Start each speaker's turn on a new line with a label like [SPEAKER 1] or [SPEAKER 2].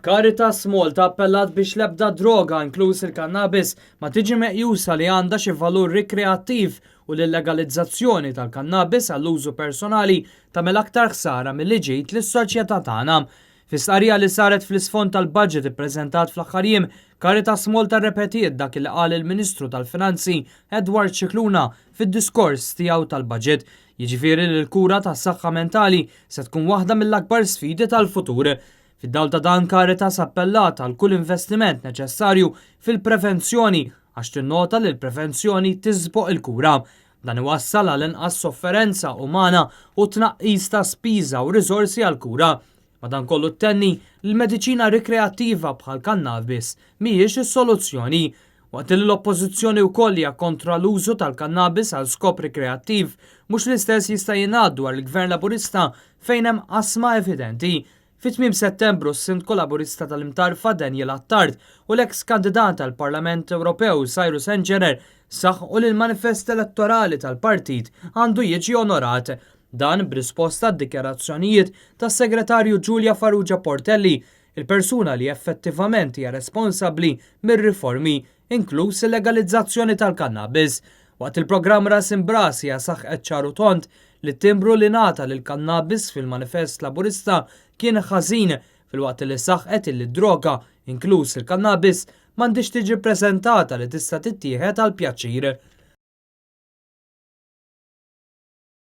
[SPEAKER 1] Caritas Malta appellat biex l-ebda droga, inkluż il-kannabis, ma tiġi meqjusa li għandha xi valur rikreattiv u li l-legalizzazzjoni tal-kannabis għall-użu personali tagħmel aktar ħsara milli ġid lis-soċjetà tagħna. Fi stqarrija li saret fl-isfond tal-budget ippreżentat fl-aħħar jiem, Caritas Malta rrepetiet dak li qal il-Ministru tal-Finanzi Edward Scicluna fid-diskors tiegħu tal-budget, jiġifieri li l-kura tas-saħħa mentali se tkun waħda mill-akbar sfidi tal-futur. Fid-dawl ta' dan Caritas appellat għal kull investiment neċessarju fil-prevenzjoni għax tinnota li l-prevenzjoni tisboq il-kura. Dan iwassal għal inqas sofferenza umana u tnaqqis ta' spiża u riżorsi għall-kura. Madankollu ttenni li l-mediċina rikreattiva bħal kannabis mhijiex is-soluzzjoni. Waqt li l-Oppożizzjoni wkoll hija kontra l-użu tal-kannabis għal skop rikreattiv, mhux l-istess jista' jingħad dwar il-Gvern Laburista fejn hemm qasma evidenti. Fi tmiem Settembru s-Sindku Laburista tal-Imtarfa Daniel Attard u l-eks kandidat għall-Parlament Ewropew Cyrus Engerer saħqu li l-manifest elettorali tal-partit għandu jiġi onorat. Dan b'risposta għad-dikjarazzjonijiet tas-Segretarju Julia Farrugia Portelli, il-persuna li effettivament hija responsabbli mir-riformi, inkluż il-legalizzazzjoni tal-kannabis. Waqt il-programm Ras Imb'Ras hija saħqet ċar u tond li t-timbru li ngħata lill-kannabis fil-manifest Laburista kien ħażin filwaqt li saħqet illi d-droga, inkluż il-kannabis, m'għandhiex tiġi ppreżentata li tista' tittieħed għall-pjaċir.